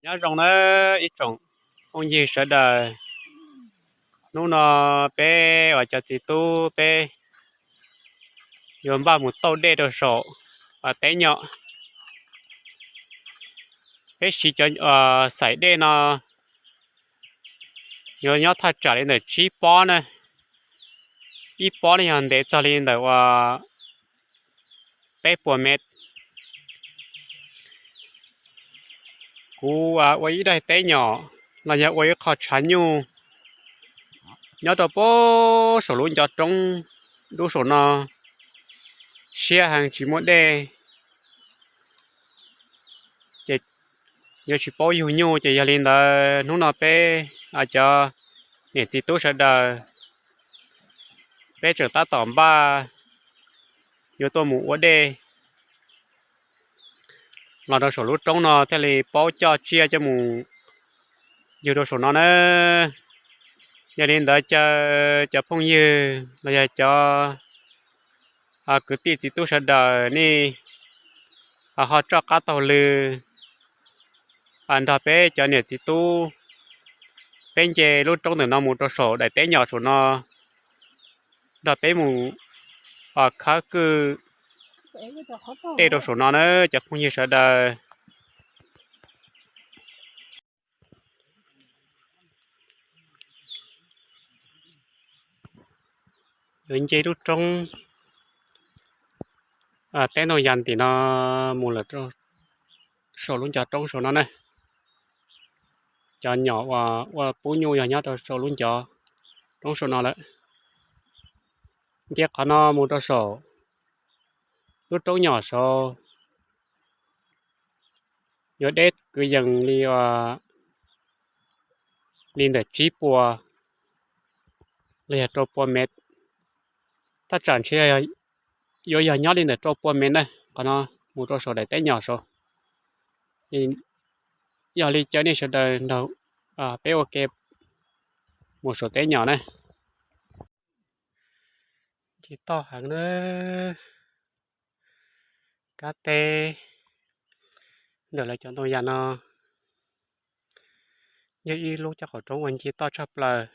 Nyob zoo nawb ib tsoom phooj ywg sawv daws. Hnub no peb uas cov txiv tub peb yuav npaj mus tauj dej rau saum teb nyom. Peb siv cov xaim dej no yuav nyob thaj tsam li ntawm tsib pob na. Ib pob no yog ntev txog li ntawm uas peb puas mev. Kuv ua ib daim teb nyom los yog ua ib qho tshav nyuj nyob rau puag saum lub ncov roob dub saum no, siab heev tsis muaj dej, ces yuav tsis paub yug nyuj. Ces yog li ntawd hnub no peb cov niam txiv tub sawv daws, peb tseem tab tom npaj yuav tuaj mus ua dej los rau saum lub roob no thiaj li paub coj tsiaj coj mus yug rau saum no na. Yog li ntawd caw cov phooj ywg los yog cov kwv tij txiv tub sawv daws nej ho tsoj qab taug lw nrog peb cov niam txiv tub, peb nce lub roob ntawm no mus rau saum daim teb nyom saum no, nrog peb mus khawb kwj dej rau saum no na cov phooj ywg sawv daws. Yuav nce lub roob teb ntoo yas tim no mus lawm saum lub ncov roob saum no na. Cov nyom uas ua pub nyuj yog nyob rau saum lub ncov roob saum no lawm. Nce qhov no mus rau saum lub roob nyom saud yuav deb kwv yees li, li ntawm tsib puas los yog rau pua mev. Thaj tsam ntshe yuav yog nyob li ntawm rau pua mev na, qhov no mus rau saum daim teb nyom saud. Yog li caw nej sawv daws nrog peb ua ke mus saum teb nyom na. Ncig toj heev na, kab teb ntawm lawv cov ntoo yas no yog ib lub caj qaum roob uas ncig toj tshaj plaws.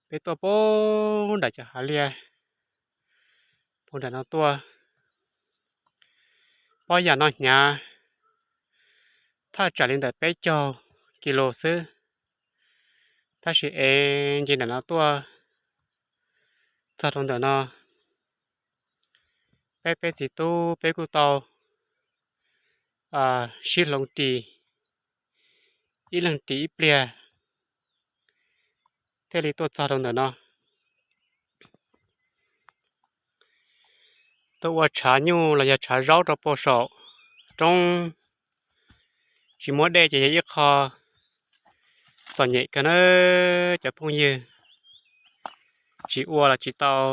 Peb tuaj puag nram cov hav liaj puag nram no tuaj, pob yas no hnyav thaj tsam li ntawm peb caug kis lus xwb, tab sis es nce nram no tuaj txog rau ntawm no, peb peb txiv tub peb kuj tau sib hloov ris, ib leeg ris ib pliag thiaj li tuaj txog rau ntawm no. Tuaj ua tshav nyuj los yog tshav zaub rau puag saum roob, tsis muaj dej ces yog ib qho txom nyem kawg na cov phooj ywg. Tsis ua los tsis tau,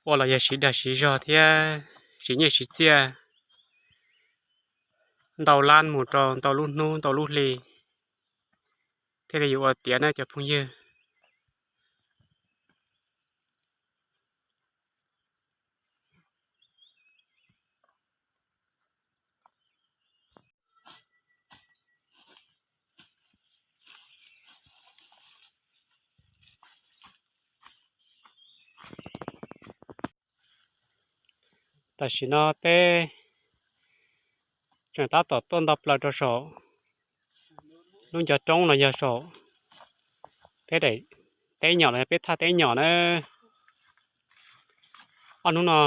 ua los yog siv dag siv zog thiab siv nyiaj siv txiaj ntau lab mus rau ntau lub hnub ntau lub hli thiaj li yuav ua tiav na cov phooj ywg. Tam sim no peb tseem tab tom tuaj nto plaws rau saum lub ncov roob los yog saum peb daim teb nyom los yog peb thaj teb nyom na. Ob hnub no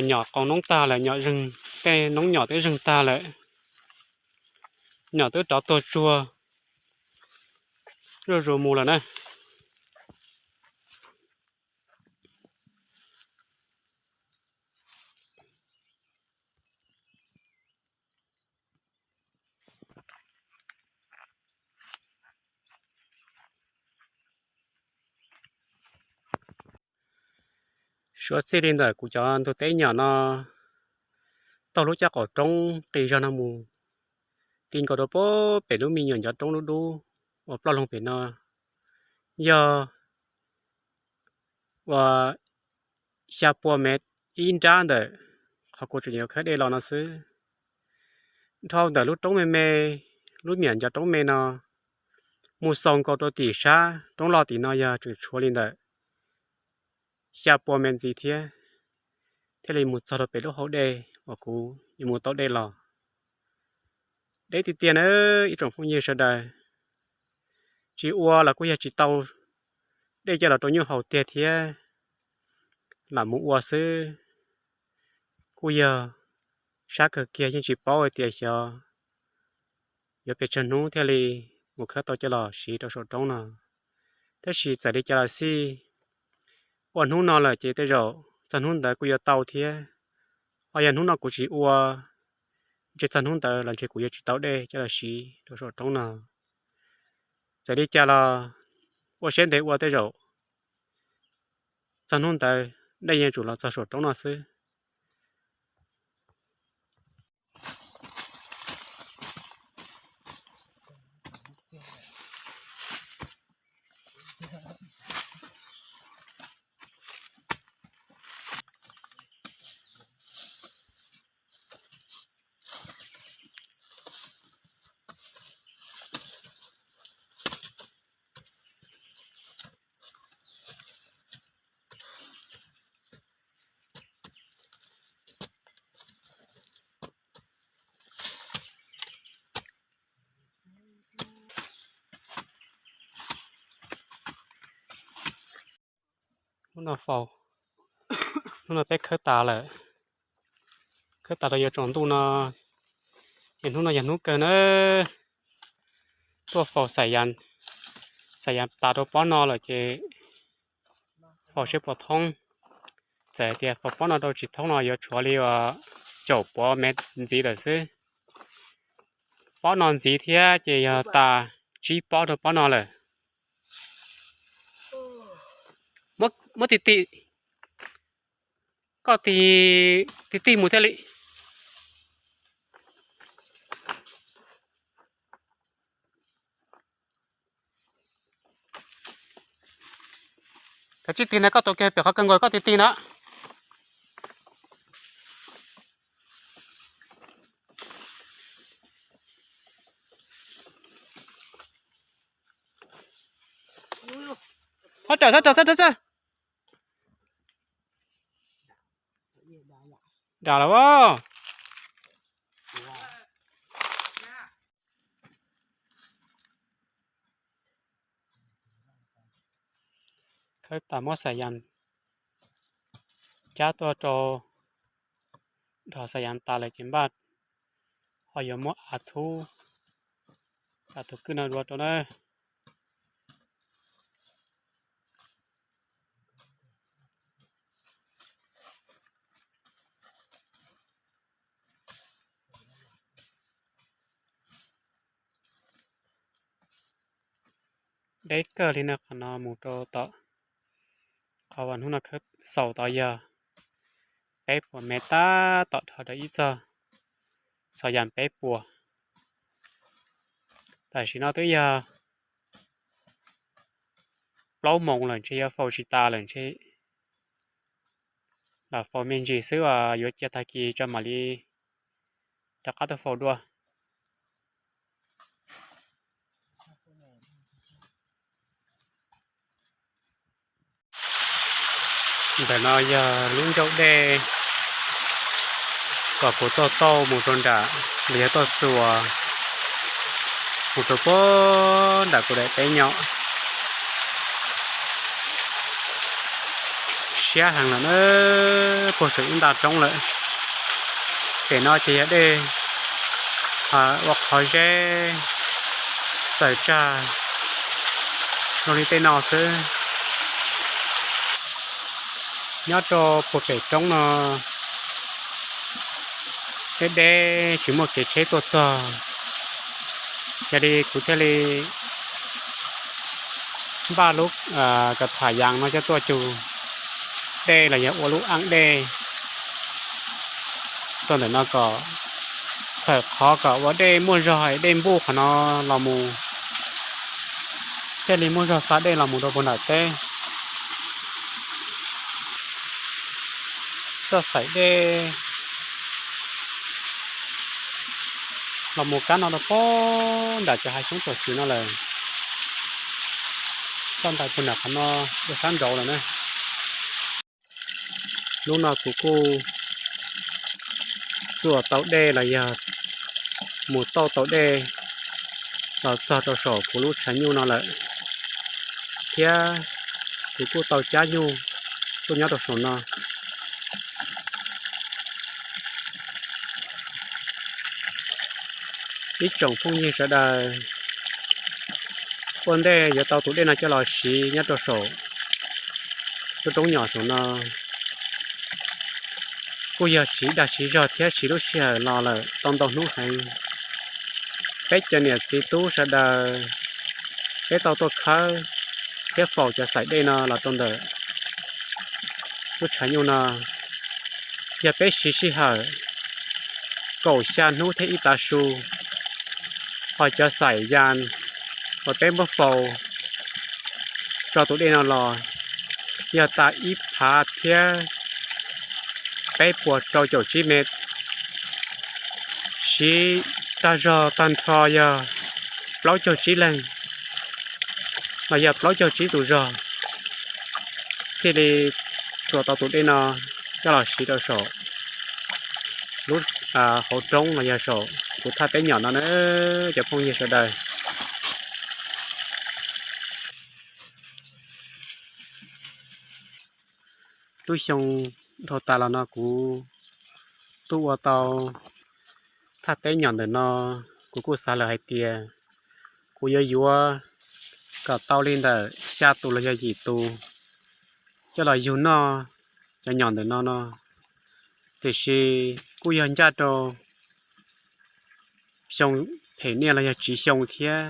nyom qaus noob tag lawm, nyom zeeg, tej noob nyom twb zeeg tag lawm, nyom twb rov tuag tsuag zuj zus mus lawm na. Suav txij li ntawm kuv cov ntug teb nyom no taug lub caj qaum roob qis zog no mus ti nkaus rau puag pem lub me nyuam ncov roob dub dub uas ploj loo pem no yog uas xya pua mev ib nrab ntawm qhov kuv tseem yuav khawb dej los no xwb. Dhau ntawm lub roob me me, lub me nyuam ncov roob me no mus xaus nkaus rau tim sab roob loj tim no yog tseem tshuav li ntawm xya pua mev ntxiv thiab, thiaj li mus txog rau pem lub hau dej uas kuv yuav mus tau dej los. Deb tiag tiag na ib tsoom phooj ywg sawv daws, tsis ua los kuj yog tsis tau dej coj los rau nyuj haus tiag thiab. Lam mus ua xwb kuj yog sab kawg kiag, yeej tsis paub hais tias xyov yuav pes tsawg hnub thiaj li mus khawb tau coj los siv rau saum roob no. Tab sis txawm li cas los xij, ua hnub no lawm ces tej zaum txog hnub ntawd kuj yuav tau thiab. Ho yog hnub no kuv tsis ua, ntshe txog hnub ntawd los ntshe kuv yuav tsis tau dej coj los siv rau saum roob no. Txawm li cas los ua siab ntev ua, tej zaum txog hnub ntawd dej yeej tsum los txog saum roob no xwb. Hnub no faus, hnub no peb khawb tas lawm. Khawb tas rau yuav tsaus ntuj no, ces hnub no yog hnub kawg na. Tuaj faus xais yas tas rau pob no lawm ces faus seb puas thoob. Txawm tias faus pob no rau tsis thoob no yuav tshuav li uas caum puav mev ntxiv lawm xwb. Pob no ntxiv thiab ces yog tas tsib pob rau pob no lawm. Muab ti ti, koj ti ti mus thiaj li. Koj tsis ti na, koj tuav kiag pem qhov kawg nkaus koj ti ti na. Thov raws, thov raws, thov raws. Dam los as. Khawb tas muab xais yas cab tuaj rau, dhos xais yas tas lawm ces npaj ho yuav muab av txhub, av tus kwj no dua rau na. Deb kawg li no, qhov no mus rau tom qhov uas hnub no khawb xaus tod yog peb puas mev tab tom dhos rau ib txog xov yas peb puas. Tam sim no twb yog plaub moos lawm ntshe yuav faus tsis tas lawm ntshe. Los faus me ntsis xwb as, yuav cia tag kis tso mam li rov qab tuaj faus dua. Ntawm no yog lub ncauj dej kom kuv tuaj tauj mus rau nram, los yog tuaj txuas mus rau puag nram kuv daim teb nyob. Siab heev lawm na, puag saum ib nta roob lawm. Pem no ces yog dej ua qhov zeb txawm tsag zoo li tej no xwb. Nyob rau puag pem roob no deb deb tsis muaj kev tsheb tuaj txog, yog li kuv thiaj li npaj lub kav tham yas no coj tuaj cug dej los yog ua lub aab dej rau ntawm no kom txhawm qhov kom ua dej muaj zog, dej npuj qhov no los mus thiaj li muaj zog xa dej los mus rau puag nram teb. Txoj xaim dej los mus kab no rau pem nram cov hav xyoob txuas txiv no lawm. Txoj ntais puag nram qhov no dua sab nraud lawm na. Hnub no kuv kuj txuas tau dej los yog mus tauj tau dej los txog rau saum kuv lub tshav nyuj no lawm, thiab kuv kuj tau cab nyuj tuaj nyob rau saum no. Ib tsoom phooj ywg sawv daws, ua ntej yuav tau tus dej no coj los siv nyob rau saum lub roob nyom saum no, kuj yog siv dag siv zog thiab siv lub sij hawm los lawm tau ntau hnub heev. Peb cov niam txiv tub sawv daws, peb tau tuaj khawb thiab faus cov xaim dej no los rau ntawm lub tshav nyuj no, yog peb siv sij hawm kaum xya hnub thiab ib tav su, ho cov xaim yas uas peb muab faus tso tus dej no los yog tas ib phav thiab peb puas rau caum tsib mev, siv tag zog tag nrho yog plaub caug tsib leeg los yog plaub caug tsib tus zog thiaj li txuas tau tus dej no coj los siv rau saum lub hauv roob los yog saum kuv thaj teb nyom no na, cov phooj ywg sawv daws. Lub xyoo dhau tas los no kuv tuaj ua tau thaj teb nyom ntawm no, kuv kuj xav lawm hais tias kuv yuav yuav kom tau li ntawm xya tus los yog yim tus coj los yug noj cov nyom ntawm no no, tiam sis kuj yog ncaj rau xyoo phem niaj los yog tsiv xyoo thiab.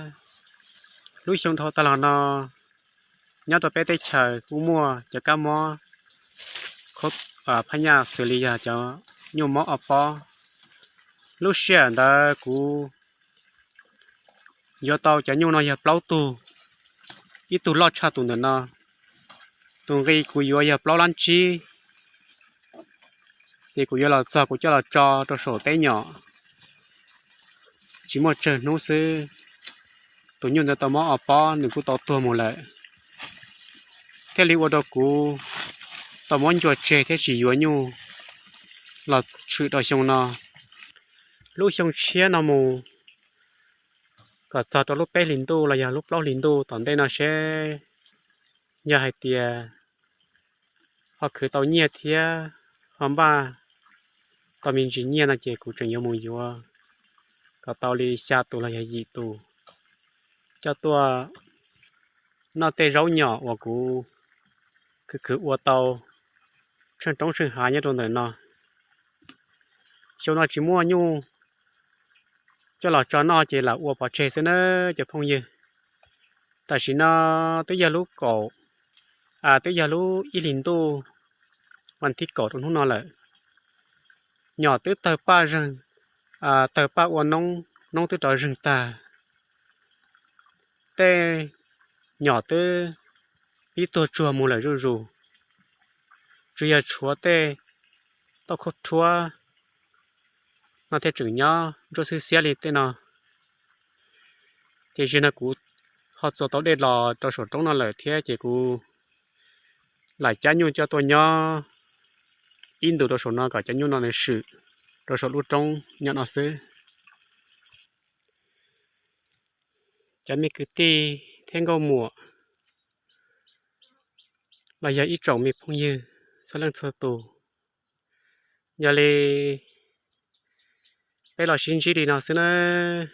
Lub xyoo dhau tas los no, nyob rau peb teb chaws kuj muaj cov kab mob phab nyaj xws li yog cov nyuj mob ob pob. Lub sij hawm ntawd kuv yuav tau cov nyuj no yog plaub tug, ib tug loj tshaj tus ntawm no, tus nqi kuv yuav yog plaub lab tsib, ces kuv yuav los txog kuv coj los tso rau saum teb nyom, tsis muaj tsawg hnub xwb, tus nyuj ntawd tau mob ob pob nws kuj tau tuag mus lawm, thiaj li ua rau kuv tau muab ncua tseg thiab tsis yuav nyuj los tshwm rau xyoo no. Lub xyoo tshiab no mus kom txog rau lub peb hlis ntuj los yog lub plaub hlis ntuj tom ntej no seb yog hais tias ho khwv tau nyiaj thiab ho npaj tau me ntsis nyiaj no ces kuv tseem yuav mus yuav kom tau li xya tus los yog yim tus coj tuaj noj tej zaub nyom uas kuv khwv khwv ua tau tsheej roob tsheej hav nyob rau ntawm no. Xyoo no tsis muaj nyuj coj los tso noj ces lam ua pov tseg xwb na cov phooj ywg. Tam sim no twb yog lub kaum, twb yog lub ib hlis ntuj, vas thib kaum rau hnub no lawm. Nyom twb tawg paj zeeg, tawg paj ua noob, noob twb rov zeeg tag. Tej nyom twb pib tuag tsuag mus lawm zuj zus, tsuas yog tshuav tej tauj khaub rhuab no thiaj tseem nyob ntsuab xwb xiab li tej no. Ces zaum no kuv ho txuas tau dej los rau saum roob no lawm thiab ces kuv lam cab nyuj coj tuaj nyob ib ntus rau saum no kom cov nyuj no nws swm rau saum lub roob nyob no xwb. Cov me kwv tij thiab nkauj muam los yog ib tsoom me phooj ywg txhua leej txhua tus, yog li peb los sib ntsib li no xwb nawb.